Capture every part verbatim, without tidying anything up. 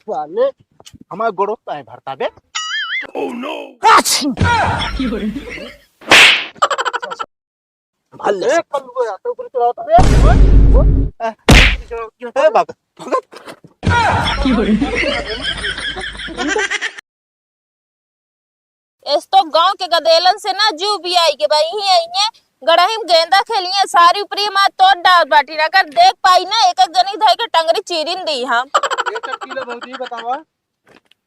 साले, हमारे गोड़ों पे भरता बे। भल ले। ए, कल्लू यार, तो ऊपर चढ़ा तो बे। ए, भगत, भगत। एस तो गांव के गदेलन से ना जीव बियाई के बा, इहीं अइहें, गड़ही में गेंदा खेलिहें, सारी उपरी मार तोड़ डाल बाटी। अगर देख पाई ना, एक एक जनी धइ के टंगरी चीरिन दी हम। ये सब पी लो भौजी, बतावा।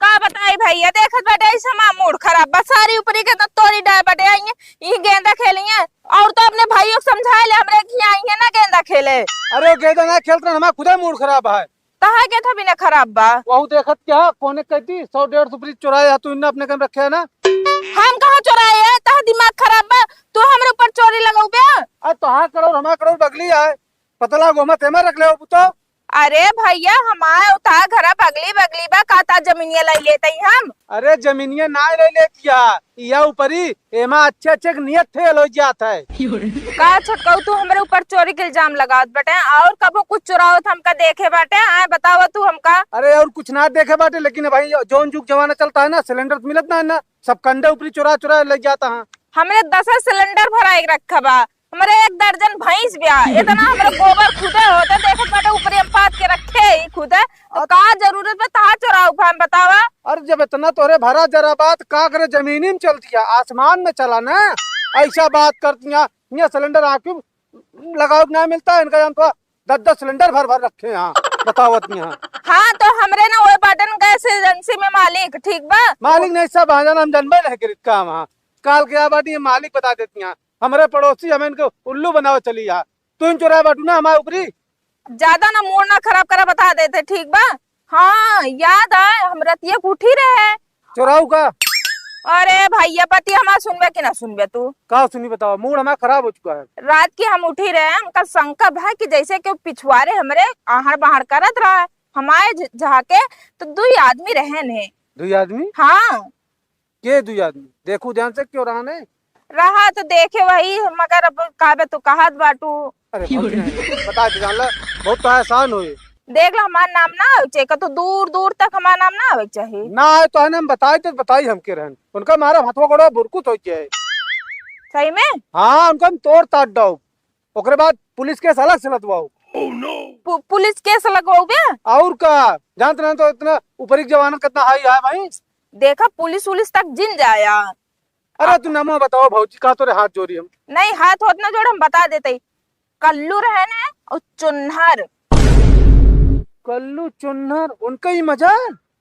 का बताई भइया, देखत बाटे ऐसे हमार मूड खराब बा, सारी उपरी के तो तोड़ी डाल बाटे, अइहें, ई गेंदा खेलिहें, और तो अपने भाइयों को समझा ले, हमरे खिया अइहें ना गेंदा खेले। अरे गेंदा ना खेलत रहन, हमार खुदे मूड खराब है। तहार के था बिना खराब बा। वहू देखत क्या, कोने कह दी, सौ डेढ़ सौ फ्रिज चुराए है, तू इन्ना अपने कन रखे है ना। हम कहाँ चुराए है, तहार दिमाग खराब बा, तू हमरे ऊपर चोरी लगउबे। अरे तोहार करोड़, हमार करोड़ बगली है, पता लागो हम तेमा रख ले हो तो। अरे भइया, हमार उतार घरा बगली बगली बा, का ता जमीनिया लाई लेते ही हम। अरे जमीनिया ना ले लेतिया, या ऊपरी एमा अच्छे अच्छे के नियत फेल हो जात है। का छोटकाऊ तू हमरे ऊपर चोरी के इल्जाम लगावत बटे? और कबो कुछ चुरावत हमका देखे बाटे? आए बतावा तू हमका। अरे और कुछ ना देखे बाटे, लेकिन भाई जौन जुग जमाना चलता है ना, सिलेंडर तो मिलत ना है ना, सब कंडे ऊपरी चुरा चुरा ले जाता है। हमरे दस सिलेंडर भराए के रखा बा, हमरे एक दर्जन भैंस ब्या, इतना हमरे गोबर खुदे होते, देखत बाटे ऊपरी हम पात के रखे ही खुदे, तो का जरूरत बा तहार चुराऊ भाई बतावा? अरे जब इतना तोरे भरा जरा बात का करे, जमीनी में चल दिया, आसमान में चला ना, ऐसा बात करतिया। ये सिलेंडर आके लगाव ना मिलता है इनका, जान तो दस दस सिलेंडर भर भर रखे हैं, बतावत नहीं हैं। हाँ, तो हमरे ना वो बटन गैस एजेंसी में मालिक, ठीक बा? मालिक नहीं सब आ जाना, हम जनबे नहीं करित काम। हाँ, काल के आ बाटी, ये मालिक बता देती हैं। हमरे पड़ोसी हमें इनके उल्लू बनावे चली है, तू इन चुराए बाटू ना हमारे ऊपरी। ज्यादा ना मूड ना खराब करा, बता देते, ठीक बा? हाँ, याद आए, हम रतिया के उठी रहे। चोराऊ का? अरे भइया, पति हमार सुनबे कि ना सुनबे तू? का सुनी बतावा, मूड हमार खराब हो चुका है। रात की हम उठी रहे, हमका शंका भा कि जैसे केहू पिछुआरे हमरे आहड़ बाहड़ करत रहा है। हम आए झ-, झाके तो दुई आदमी रहे ने। दुई आदमी? हाँ। के दुई आदमी? देखू ध्यान से क्यों रहा ने? रहा तो देखे वही, मगर अब काबे तू कहत बाटू। अरे भौजी, नहीं, बता दे, जान ला, बहुत तो एहसान होई। देख ला, हमार नाम ना आवे चाही, कतौ दूर दूर तक हमार नाम ना आवे चाही। ना आए तो है ना, हम बताई तो बताई हम के रहन। उनका मारा हथवा गोड़ा बुरकुत हो जाए। सही में? हाँ, उनका हम तोड़ ताड़ डाउब। ओकरे बाद पुलिस केस अलग से लदवाओ। पु-, पुलिस केस लगवाओ बे? और का? जानत रहन तो इतना ऊपरी के जमाना कितना हाई है भाई। देखा, पुलिस उलिस तक जिन जाया। अरे तू नामो बतावा भौजी, का तोरे हाथ जोड़ी हम? नहीं, हाथ होत ना जोड़, हम बता देते ही। कल्लू रहे ने और चुन्नर। कल्लू चुन्नर, उनका ही मजा?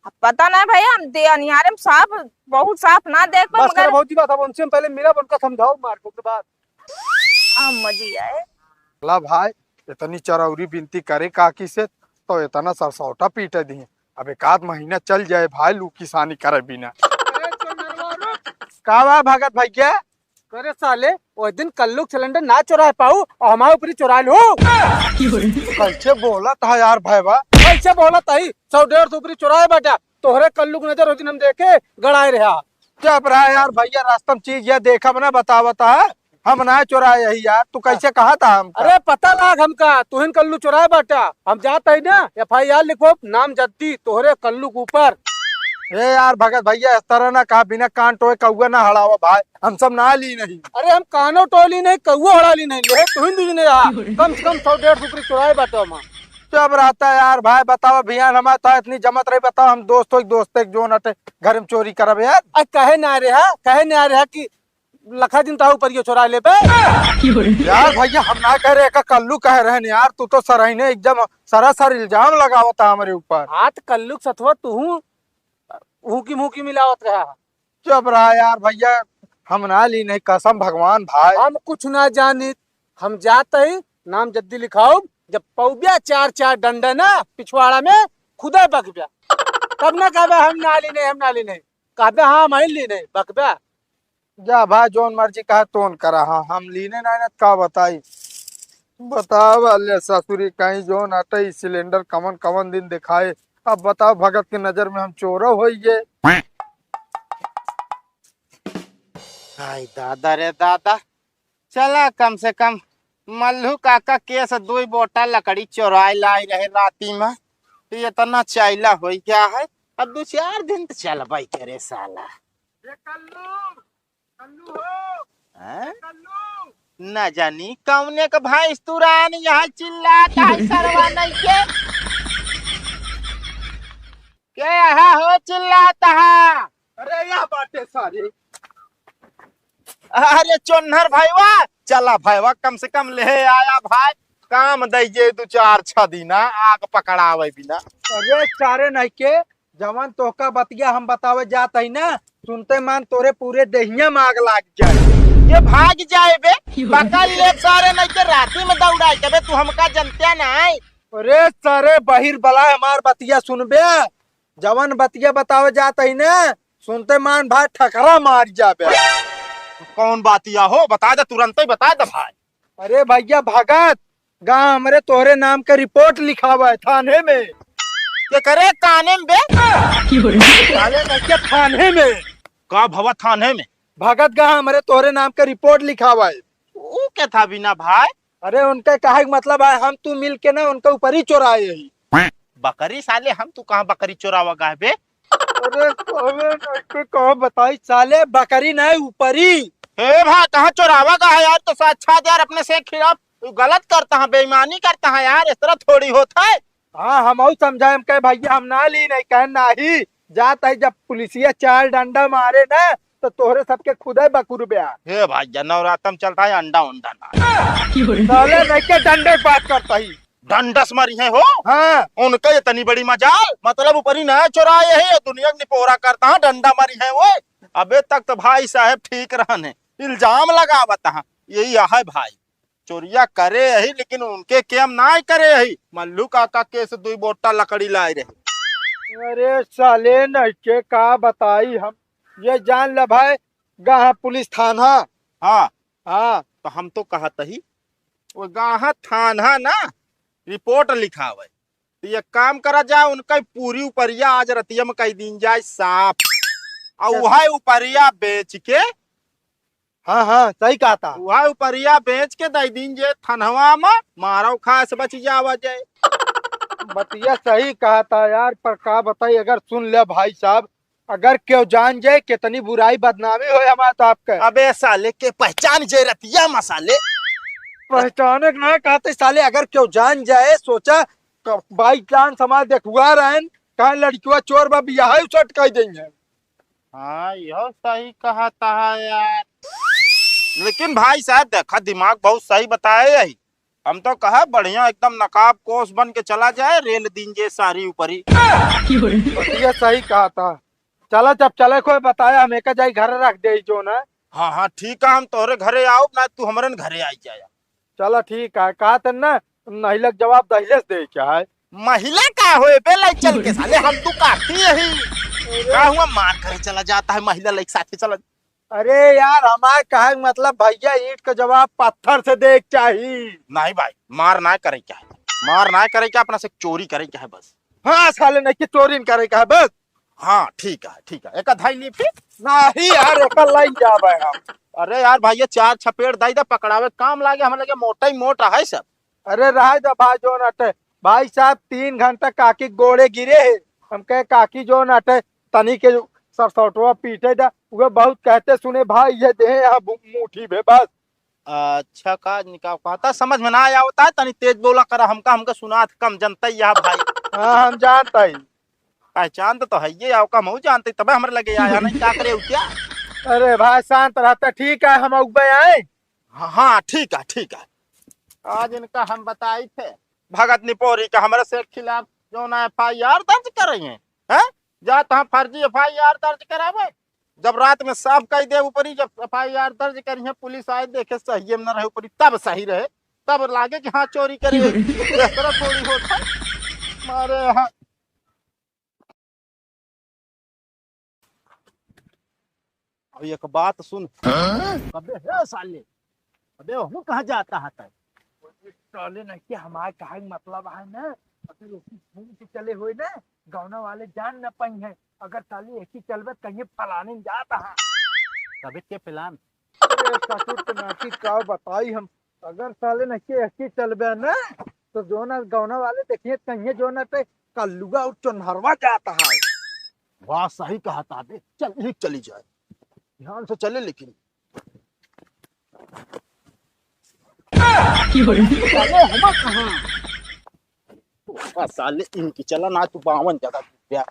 अब पता ना भैया, हम दे अनियारे में साफ, बहुत साफ ना देख पा, बस कर मगर भौजी, बात अब उनसे हम पहले मिलब, उनका समझाओ मार के बाद। आ मजी आए। ला भाई, इतनी चरौरी बिनती करे काकी से, तो इतना सरसौटा पीटे दिए। अब एक आध महीना चल जाए भाई, लू किसानी करे बिना। अरे चुन्नरवा रुक। का बा भगत भैया? करे साले, ओह दिन कल्लू के सिलेंडर ना चुराए पाऊ और हमारे ऊपरी चुरा लू। कैसे बोलत है यार भैया? कैसे बोलत है? सौ डेढ़ सौ ऊपरी चुराए बाटा, तोहरे कल्लू के नजर हो दिन हम देखे गड़ाए रहा। चुप रहा यार भैया, रास्ता में चीज या देखब ना बतावत है, हम ना चुराए यही यार, तू कैसे कहा था हमका? अरे पता लाग हमका, तुहिन कल्लू चुराए बाटा, हम जात है ना, एफ आई आर लिखो, नामजद्दी तोहरे कल्लू के ऊपर। ए यार भगत भैया, इस तरह ना कहा, बिना कान टोए कौआ ना हड़ावा भाई, हम सब ना ली नहीं। अरे हम कानो टोली नहीं, कौआ हड़ा ली नहीं, लोहे तुहिन दूजने रहा, कम से कम सौ डेढ़ सौ रुपये चुराए बाटे हम। चुप रहता यार भाई, बताओ भियान हमारे तो इतनी जमत रही, बताओ हम दोस्तों एक दोस्त एक जोन अटे घर में चोरी करब यार। अरे कहे ना रहा, कहे ना रहा कि लखा दिन ताऊ परियो चोरा ले बे। यार भैया, हम ना कह रहे, का कल्लू कह रहे हैं यार, तू तो सरहीने एकदम सरासर इल्जाम लगावता हमरे ऊपर। हाथ कल्लू के सथवा तू हूँ, हूँ की मुँह की मिलावत रहा। चुप रहा यार भैया, हम ना ली नहीं कसम भगवान भाई। हम कुछ ना जानित, हम जात ही नामजद्दी लिखाउब, जब पौब्या चार चार डंडा ना पिछवाड़ा में खुदे बकब्या, तब ना कहबे हम ना ली नहीं, हम ना ली नहीं, कहबे हाँ हम ही ली नहीं, बकब्या। जा भाई, जौन मर्जी कहे तोन करा। हाँ, हम लीने नाहीं ना, का बताई? बतावा ले ससुरी, कहीं जौन अटई सिलेंडर कवन कवन दिन दिखाए। अब बताओ, भगत के नजर में हम चोरो होइए? हाय दादा रे दादा, चला, कम से कम मल्लू काका केस दुई बोटा लकड़ी चोराए लाए रहे राती में, तो इतना चैला हो गया है। अब दो चार दिन तो चलबे करे साला। ए कल्लू, कल्लू हो, हैं? ए कल्लू। न जानी कौने का भैंस तुरान यहाँ चिल्लात है सरवा नहीं के। के यहाँ हो चिल्लात है? अरे यह बाटे सारे। अरे चोन्हर भाईवा, चला भाईवा, कम से कम ले आया भाई, काम दे जे दो चार छह दिन आग पकड़ावे बिना। अरे सारे नहीं के, जवन तोहका बतिया हम बतावे जात हई ना, सुनते मान तोरे पूरे देहिया में आग लाग जाए। ये भाग जाए बे, पकड़ ले सारे नहीं के राती में दौड़ाए के बे, तू हमका जनते नहीं। अरे सारे बहिर बला हमार बतिया सुनबे, जवन बतिया बतावे जात हई ना, सुनते मान भाई ठकरा मार जाबे। कौन बतिया हो, बता दे, तुरंत ही बता दे भाई। अरे भैया भगत, गा हमरे तोहरे नाम के रिपोर्ट लिखावा है थाने में। के करे काने में बे? साले नहीं के थाने में। का भवा थाने में? भगत गा हमरे तोहरे नाम के रिपोर्ट लिखावा है। ऊ के था बिना भाई? अरे उनके कहे के मतलब है हम तू मिल के ना उनके ऊपर ही चोराए ही। बकरी साले, हम तू कहाँ बकरी चोरावा गा बे? अरे साले नहीं के कहाँ बताई साले, बकरी नहीं ऊपरी। हे भाई, कहाँ चोरावा गा है यार, तो साक्षात यार अपने से खिलाफ तू गलत करता है, बेईमानी करता है यार, इस तरह थोड़ी होता है। हाँ, हम और समझाए, हम कहे भैया हम ना ली, नहीं कहे नाही, जात है जब पुलिसिया चार डंडा मारे ना, तो तोहरे सबके खुदे बकुर ब्या। हे भाई, या नवरातम चलता है, अंडा उंडा ना। साले नहीं के डंडे की बात करता ही। डंडस मरी है हो? हाँ। उनका इतनी बड़ी मजाल, मतलब ऊपरी ना चोराए है, दुनिया के निपोरा करता है, डंडा मरी है वो। अबे तक तो भाई साहब ठीक रहन है, इल्जाम लगावत है, यही है भाई। चोरिया करे यही, लेकिन उनके केम ना करे यही। मल्लू काका केस दुई बोटा लकड़ी लाए रहे। अरे साले नहीं के का बताई हम, ये जान ले भाई, गाह पुलिस थाना। हाँ। हाँ। तो हम तो कहत ही, वो गाह थाना ना, रिपोर्ट लिखावे। तो ये काम करा जाए, उनका पूरी उपरिया आज रतिया में कई दिन जाए साफ, और वह उपरिया बेच के हाँ, हाँ, सही कहा था। वह उपरिया बेच के दे दीन जे थनवा में, मारो खास बच जावा जाए। बतिया सही कहा था यार, पर का बताई, अगर सुन ले भाई साहब, अगर क्यों जान जाए, कितनी बुराई बदनामी होए हमारे तो आपके। अबे साले के पहचान जे रतिया मसाले। पहचाने के ना कहते साले, अगर क्यों जान जाए, सोचा बाई चांस हमारे देखुआ रहन, कहा लड़किया चोर बा, बियाह ही उचट कह देंगे। हाँ, यह सही कहा था यार। लेकिन भाई साहब, देखा, दिमाग बहुत सही बताए यही। हम तो कहा बढ़िया एकदम नकाब कोस बन के चला जाए, रेल दीन जे सारी ऊपरी। ये सही कहा था। चला, जब चले कोई बताया, हम एक जाई घर रख दे जो ना। हाँ, हाँ, ठीक है, हम तोहरे घरे आओ ना, तू हमरन घरे आई जाया। चला, ठीक है, कहा था ना, महिला के जवाब दहिलेस दे के है। महिला का होए बे, लइकन के साले, हम तू काटी यही। का हुआ, मार करे चला जाता है, महिला लइक साथे चला। अरे यार, हमार कहे के मतलब भैया, ईंट का जवाब पत्थर से दे के चाही। नहीं भाई, मार ना करे क्या है, मार ना करे क्या, अपना से चोरी करे क्या है बस। हाँ साले, नहीं कि चोरी न करे क्या है बस। हाँ, ठीक है, ठीक है, एक धाई ली फिर। नहीं यार, एक लाई जाबे हम। अरे यार भाई, ये चार छपेड़ दाई दा पकड़ावे काम लागे, हम लगे मोटा ही मोटा है सब। अरे रहे दे भाई, जोन अटे भाई साहब, तीन घंटा काकी के गोड़े गिरे है। हम कहे काकी जोन अटे तनी के सरसौटवा पीटे दा, उहे बहुत कहते सुने भाई, ये दे यहाँ बु-, मुट्ठी भे बस। अच्छा, का निकाल कहता, समझ में ना आवता है, तनी तेज बोला करा, हमका, हमका सुनात कम जनता ही यहाँ भाई। हाँ, हम जानता ही। पहचान तो, तो है ये, आओ का मऊ जानते, तबे हमरे लगे आया, नहीं क्या करे हो क्या? अरे भाई, शांत रहता, ठीक है, हम उगबे आए। हाँ, हाँ, ठीक है, ठीक है। आज इनका हम बताई थे, भगत निपोरी का हमारे से खिलाफ जो ना एफ आई आर दर्ज कर रही हैं, हैं? जा तहाँ फर्जी एफ आई आर दर्ज करावे। जब रात में साफ कही दे ऊपरी, जब एफ आई आर दर्ज करी है, पुलिस आए देखे सही में न रहे ऊपरी, तब सही रहे, तब लागे कि हाँ चोरी करे। इस तरह थोड़ी होता है। मारे हाँ। अब एक बात सुन। हाँ? अबे हे साले, अबे हूँ कहाँ जाता है तै? साले नहीं कि हमारे कहे के मतलब है ना, अगर उसकी घूम के चले हुए ना, गाँव वाले जान न पाई हैं। अगर साले एक ही चलबे कहीं फलाने जाता है। तबे के प्लान? अरे ससुर के नाती का बताई हम, अगर साले नइके ऐसी चलबे ना, तो जोन गौना वाले देखिए कहिए जोन पे कल्लुआ और चोन्हरवा जाता है। वाह, सही कहा ताबे, चल, यही चली जाए, ध्यान से चले लेकिन। साले हमा कहाँ? तोका साले इनकी चला ना, तू बावन जगह घूम गया।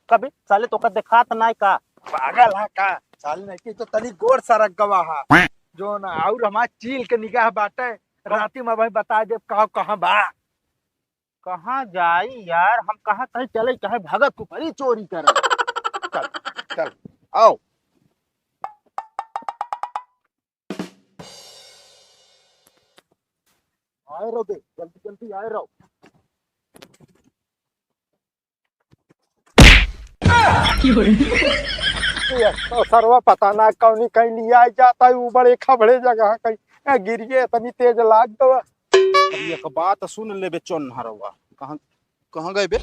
कभी साले तोका देखात नाय का? पागल है का? साले नहीं की तो तनी गोड़ सरक गवा है। जोन और हमार चील के निगाह बाटे, राती में भाई बता दे का कहाँ बा। कहाँ जाई यार, हम कहाँ कहीं चले, कहे भगत को परी चोरी करे। चल, चल, आओ। आए रहो बे, जल्दी जल्दी आए रहो। ये तो सरवा पता ना कौनी कहीं लिया जाता है, ऊपर एक खबड़े जगह कहीं, ए, गिरिए इतनी तेज लाग गवा। अब एक बात सुन ले बे चोन्हरवा, कहाँ, कहाँ गए बे?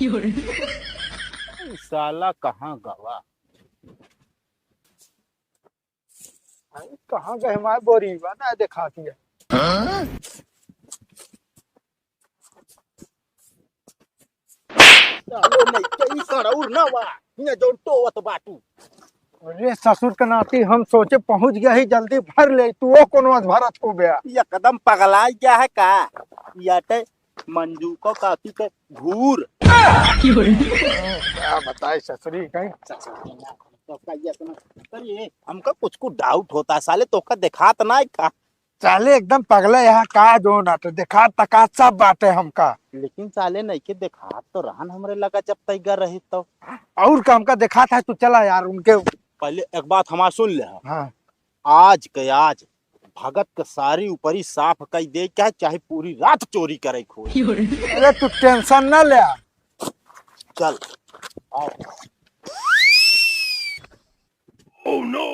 ई साला कहाँ गवा? आई, कहाँ गए हमारे बोरी बा, ना देखात है। साले नहीं के ई करौर ना बा, हियाँ जौन टोवत बाटू। अरे ससुर के नाती, हम सोचे पहुँच गया ही, जल्दी भर ले, तू वो कोनो आज भरत हो गया। एकदम पगलाई गया है का? याटे मंजू को काकी के घूर। का बताए ससुरी कहीं। ससुरी ना, तो का ये अपना, अरे, हमका कुछ कुछ डाउट होता है साले, तोका देखात ना है का? साले एकदम पगला यहाँ का जोन आटे, देखात तकात सब बाटे हमका। लेकिन साले नइखे देखात तो रहन हमरे लगा जब तैगर रही तो। और का हमका देखात है, तू चला यार उनके। पहले एक बात हमार सुन ले। हाँ। आज के आज भगत के सारी ऊपरी साफ कई दे, चाहे, चाहे पूरी रात चोरी करे खोए। अरे तू टेंशन ना ले। चल, आओ। Oh no!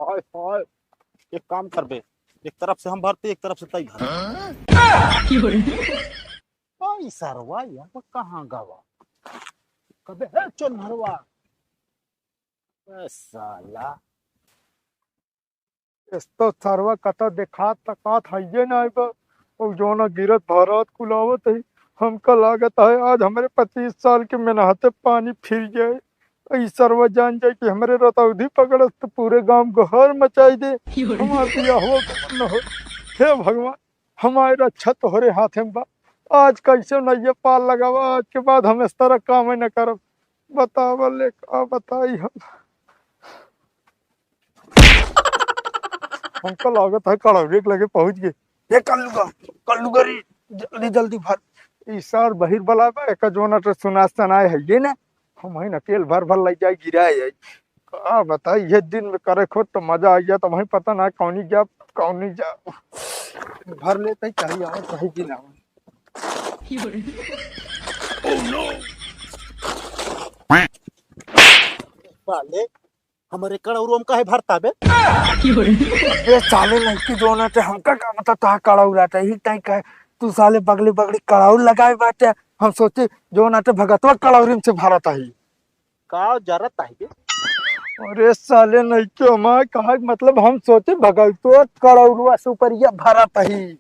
हाय, हाय। एक काम करबे, एक तरफ से हम भरते, एक तरफ से तई भर। आई सरवा, यहाँ पर कहाँ गवा? कबे है चोन्हरवा? ए साला। इस तो सरवा कतौ देखात तकात हइये नाई बा। और जोना गिरत भरात कुलावत है, हमका लागत है आज हमरे पच्चीस साल के मेहनते पानी फिर जाए। ई सरवा जान जाए कि हमरे रतौधी पकड़स तो पूरे गांव गोहर मचाई दे। हमार बियाहवा के मन न हो। हे भगवान, हमारी रक्षा तोहरे हाथे में बा। आज कैसे नैया पार लगावा, आज के बाद हम इस तरह काम न करब। बतावा ले, का बताई हम। हमका लागत है कड़ौरे के लगे पहुँच गए। ए कल्लुगा, कल्लुगा रे, जल्दी जल्दी भर। ई सार बहिर बला बा, एका जोना तो सुनास तनाए है ये ना। हम ही अकेल भर भर लग जाए, गिराए है। का बताई, ये दिन में करे खुद तो मजा आ गया, तो वहीं पता ना कौनी जा, कौनी जा। भर लेते ही कहीं आए, कहीं भी ना हो। साले, हमरे कड़ौरो में काहे भरता बे? अबे साले, नहीं कि जोना ते हमका का मतलब, तहा कड़ौरा ते ही तई कहे, तू साले बगली बगली कड़ौर लगाए बाटे। हम सोचे जोना ते भगतवा कड़ौरी में से भरत ही। का जरत ही बे? अरे साले, नहीं कि हमार कहा मतलब, हम सोचे भगतवा कड़ौरवा से ऊपर ये भरत ही।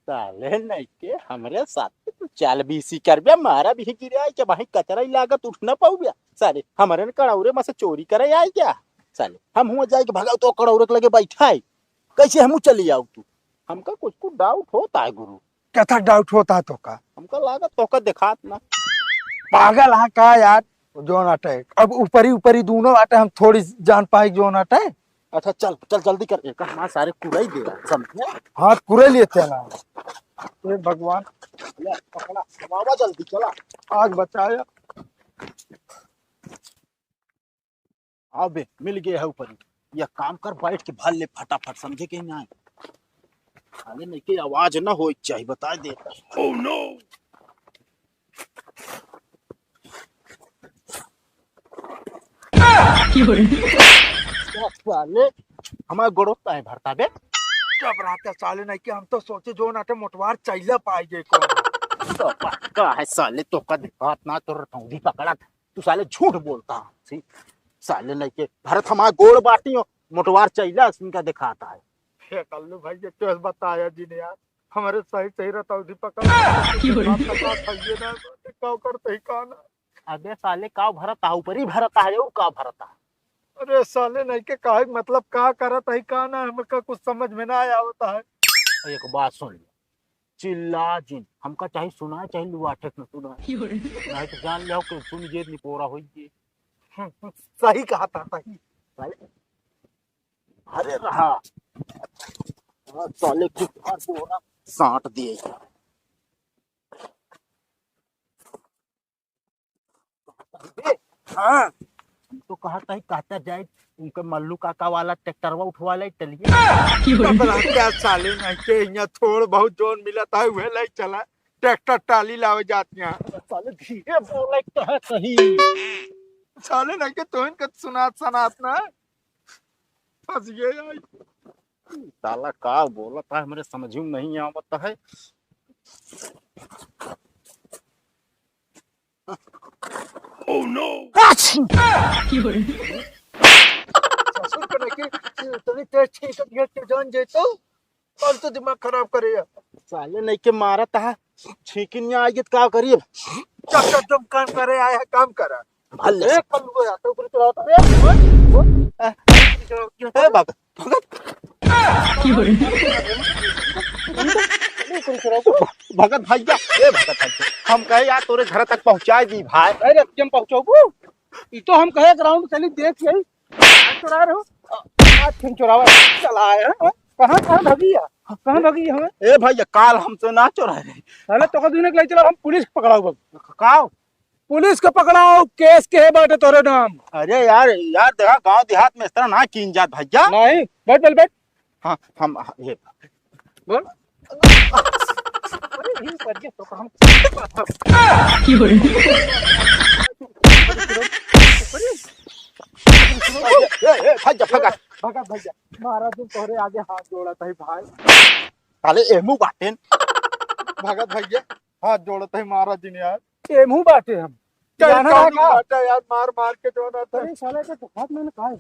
साले नहीं के हमरे साथ तू चाल बीसी करबे, मारा भी गिरे आई के भाई कचरा ही लागत उठ ना पाउबे। साले हमरे न कड़ौरे में से चोरी करे आई क्या? साले हम हुआ जाए के भगाओ तो कड़ौरे के लगे बैठा है, कैसे हमू चली आऊ तू? हमका कुछ कुछ डाउट होता है गुरु। कैसा डाउट होता है तोका? हमका लागत तोका देखात ना। पागल है का यार? जोन आटे, अब ऊपरी ऊपरी दोनों आटे, हम थोड़ी जान पाए जोन आटे। अच्छा चल चल जल्दी कर, एक हमार सारे कुरई दे रहा, समझे? हाँ, कुरई लेते हैं ना। हे भगवान। ले, पकड़ा, बाबा जल्दी चला। आज बचाया। आओ बे, मिल गए है ऊपर। ये काम कर, बैठ के भर ले फटाफट, समझे कि नहीं? साले नहीं के आवाज ना हो चाहिए, बता दे। Oh no! साले, हमारे गोड़ो ताए भरता बे। जब रहता साले नहीं कि हम तो सोचे जोन आटे मोटवार चैला पाएगे को। तो पक्का है साले, तोका देखात ना तो रतौंधी पकड़ा। तू साले झूठ बोलता है। सी, साले नहीं के भरत हमारे गोड़ बाटी हो। मोटवार चैला इनका देखाता है। हे कल्लू भाई, ये कैसे बताया जी ने यार, हमारे सही सही रतौंधी पकड़। बात तो का सही है ना, का करते ही का ना। अबे साले, का भरत है, ऊपरी भरत है और का भरत है? अरे साले, नहीं के काहे, मतलब का करत है का ना, हमका कुछ समझ में ना आवत है। एक बात सुन ले, चिल्ला जिन, हमका चाहे सुनाए चाहे लुआठे से सुनाए, नहीं तो जान ले कि सुन जे निपोरा होई जे। सही कहा था, सही। साले, अरे रहा, हाँ, साले की बार बोरा सांट दिए। हाँ। हम तो कहत है, कहता जाए, उनके मल्लू काका वाला ट्रैक्टरवा उठवा ले, चलिए। पकड़ा क्या साले, नहीं के यहाँ थोड़ बहुत जोन मिलत है, वह ले चला, ट्रैक्टर ट्राली लावे जात यहाँ। साले धीरे बोले तो है सही। साले नहीं के तो इनका सुनात सनात ना, फंस गए यार। साला का बोलत है, हमरे समझ में नहीं आवत है। Oh no! ससुर के लेके तनी तेज छींक दिया के जान जेतो, फालतू दिमाग खराब करे यार। साले नहीं के मारत है, छींकिन नहीं आई तो का करिए? चल, चल, तुम काम करे आए हैं, काम करा। भले ए, से। कल वो आता ऊपर चढ़ा होता है। ए, ए, भगत, भगत। भगत भैया, ए भगत भैया, हम कहे यार तोरे घर तक पहुँचाए दी भाई। अरे, रतियम पहुँचाबू? ई तो हम कहे ग्राउंड चली देख यही। चुरा रहे हो? आज फिर चुरावा चला आया है, हाँ? कहाँ, कहाँ भागी है? कहाँ भागी है हमें? ए भैया, काल हमसे ना चुराए रहे। अरे, तो का दुनिया के ले चला, हम पुलिस के पकड़ाओ बस। का? पुलिस के पकड़ाओ, केस के है बाटे तोरे नाम। अरे यार, यार देखा, गांव देहात में इस तरह ना कीन जात भैया। नहीं, बैठ, बैठ, बैठ। हाँ, हम, हाँ, ये। बोल। अरे, ये कर दिया तो हम। ए, ए, ए, भाग जा, भाग जा। भगत भैया, महाराज जी तोहरे आगे हाथ जोड़ा था भाई। साले एमू बाटेन। भगत भैया, हाथ जोड़त है महाराज जी ने यार। एमहू बाटे हम। कहीं जानत है कानून का? बाटे यार, मार मार के जोड़त है। अरे साला, के तो हाथ में का है?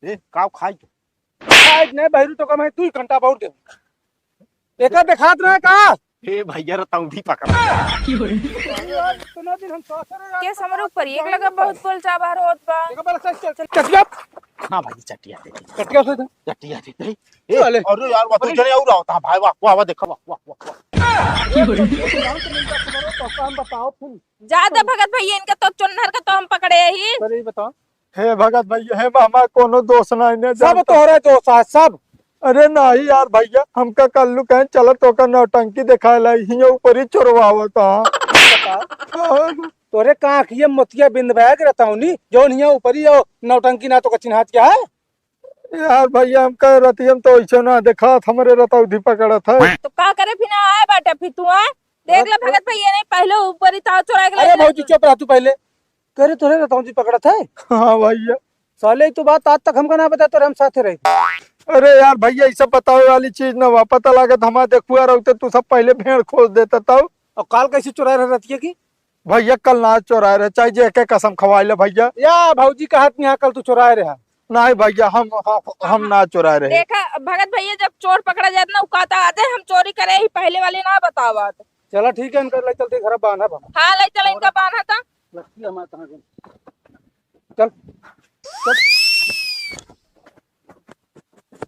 ए, काव खाई? खाई नहीं, बहरू तो कम है, तू ही घंटा बहुत दे। एका देखात रहे का? ए भैया, रतौंधी पकड़ा। यार, इतना दिन हम साथ रहे यार। केस हमरे ऊपर एक लगा, बहुत बोल चाबार होत बा। एक बार चल, चल, चल। चटिया। हाँ भाई, चटिया दे दे। चटिया से दे। चटिया दे दे। ए, चले। अरे यार, वाह, तू अरे। जने और आवता भाई, वाह, वाह, वाह, देखा, वाह, वाह, वाह, वाह। तो हम बताओ फिर। जा दे भगत भैया, इनका तो चुन्नर का तो हम पकड़े ही। अरे, ये बताओ। हे भगत भैया, हे मामा, कोनो दोष ना इन्हें सब जानता। तोहरा दोष है, सब। अरे नहीं यार भैया, हमका कल्लू कहें चलो तोका नौटंकी देखाए लाई, हियाँ ऊपर ही चोरवावत हाँ। तोरे का आँखिया मोतिया बिंद बैग रहता हूँ नी, जौन हियाँ ऊपर ही हो नौटंकी ना तोका चिन्हात क्या है? यार भैया, हमका रतिया में तो ऐसे ना देखात, हमरे रतौंधी पकड़त है। तो का करे फिर ना आए बाटे फिर तू आए? देख ले भगत भैया ने पहले ऊपर ही ताव चोरा के अरे ले भौजी, चुप रह तू पहले। करे तोरे रतौंधी पकड़त है? हाँ भैया। साले, तू बात आज तक हमका ना बता, तोरे हम साथे रहे। अरे यार भैया, ये सब बतावे वाली चीज ना बा। पता लागत हमार देखुआ रहते, तू सब पहले भेड़ खोज देता तब। और काल कैसे चुराए रहे रतिया की? भैया, कल ना चोराए रहे, चाहे जे के कसम खवाए ले भैया। या भौजी कहत नहीं, कल तू चोराए रहा। नहीं भैया, हम, हम, हम ना चोराए रहे। देखा भगत भैया, जब चोर पकड़ा जात ना, उ कहता आते हम चोरी करे ही, पहले वाले ना बतावत। चला ठीक है, इनका ले चलते घर बांधा बा। हाँ, ले चल इनका बांधा था। लड़की हमारे कहाँ गई? चल, चल,